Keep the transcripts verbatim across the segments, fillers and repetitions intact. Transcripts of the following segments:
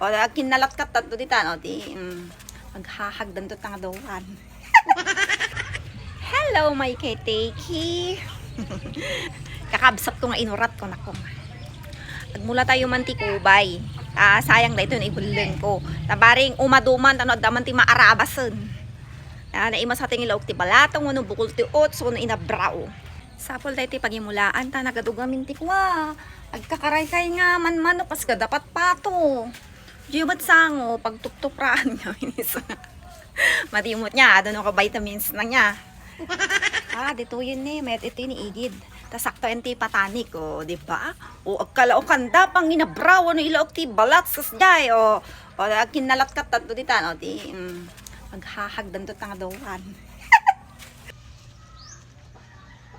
O, agkinnalatkat tanto ditan, o, ti, mm, maghahagdanto tangaduan. Hello, my keteki. Kakabsat ko nga inurat ko, nako. Agmula tayo man ti kubay. Ah, sayang da ito yung ibuleng ko. Tabaring umaduman, tano adda man ti maarabasen. Ah, naimas ating ilaok ti balatong, wano bukol ti ots, wano inabraw. Sapol da iti pagimulaan, ta nagadugamin ti kwa. Agkakaraykay nga manmanok, kas gadapat pato. Diyo met sango, pagtuptupraan nga minis. Madimot niya, adda no ka vitamins na niya. Ah, dito yun ni, met ito ni igid. Ta sakto yan ti patanik, o, di ba? O, agkalaokan da, panginabraw, ano ilaok ti balat, sus, jay, o. O, agkinnalatkat tanto ditan, o, ti, mm, maghahagdanto tangaduan.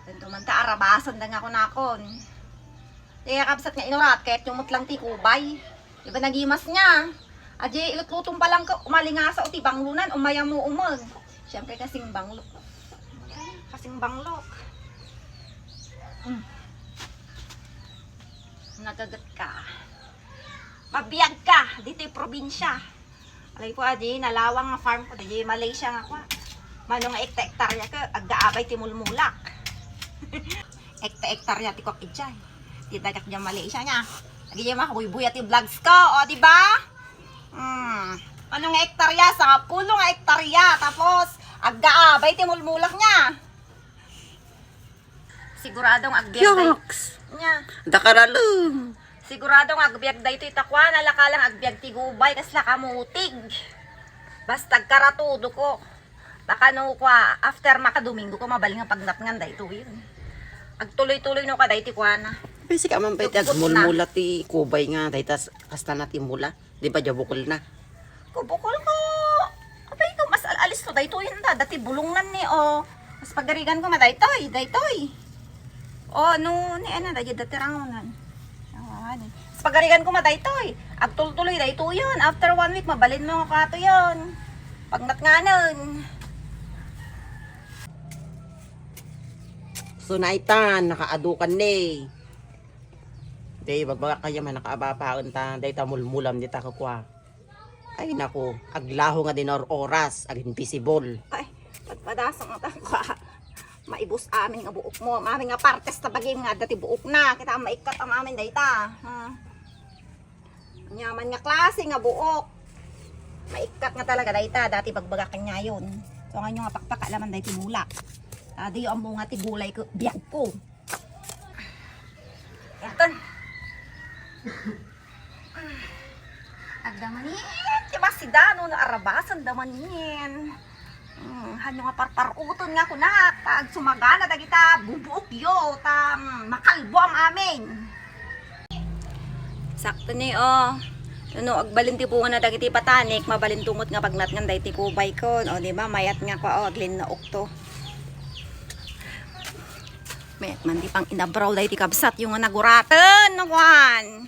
Tanto man ta, arabasan da nga kunakon. Ti kakabsat nga inurat, kayat yung mutlang ti kubay. Di ba nagimas niya? Adi, ilutlutom pa lang ka, umalingasa o ti banglunan, umayam mo umag. Siyempre, kasing banglo. Kasing banglo. Mm. Nagagat ka. Mabiag ka, dito'y probinsya. Alay ko, adi, nalawang nga farm ko, dito'y Malaysia nga kwa. Mano nga ekta-ektarya ka, aggaabay ti mulmulak. Ekta-ektarya ti kwak ijay. Ti dagak dyan Malaysia niya. Lagi dyan makabuybuya ti vlogs ko, o, di ba? Hmm. Ano nga ektarya? Sangapulo nga ektarya. Tapos, aggaabay ti mulmulak niya. Siguradong agbiag day-, Yaks! Nya. Dakaralem. Siguradong agbiag daytoy ta kuana, laka lang agbiag ti gubay, kasla kamutig. Basta agkaratudo ko. Baka no kua, after makadomingo ko, mabalin nga pagnatngan daytoy yun. Agtuloy-tuloy no ka daytoy kuana. Pwede ka man ba iti agmulmula ti kubay nga, dayta s-, kasta na ti mula? Di ba, diya bukol na? Ko bukol ko. Apay ko, mas al-, alis to daytoy yun da. Dati bulong nan ni, o. Mas pagarigan ko ma daytoy, daytoy. O, no, ni, ano, daytoy dati rangunan. Awan, eh. Mas pagarigan ko ma daytoy. Agtultuloy daytoy yun. After one week, mabalin mo nga kato yun. Pagnatnganan. So, naitan, nakaadukan ni. Day, bagbagak kaya man, nakaabapaen ta, day ta mulmulam, di ta kakua. Ay, naku, aglaho nga dinor oras, ag-invisible. Ay, pagpadasang ta kua. Maibus amin nga buok mo, amin nga partes ta bagim nga dati buok na, kita maikkat ang amin dayta. Hmm. Nyaman nga klase nga buok. Maikkat nga talaga dayta, dati bagbagak kanyayon. So, ngayon nga pakpakalaman dayta mulak. Adi, yung nga ti gulay ko, biag ko. Ayan. Agda manin, ti masidano, naarabasan da manin. Hmm, hanyo nga parparuton nga kunak, ta agsumagana dagita bubuok yo, ta, hmm, makalbo am amin. Sakto ni, o. No agbalin ti bunga na dagiti patanik, mabalin tumot nga pagnatngan dagiti kubay kon. O, di ba? Mayat nga kua, o, aglinnaok to. Mayat man di pang inabraw dagiti kabsat, yung nga naguraten, no, kuan.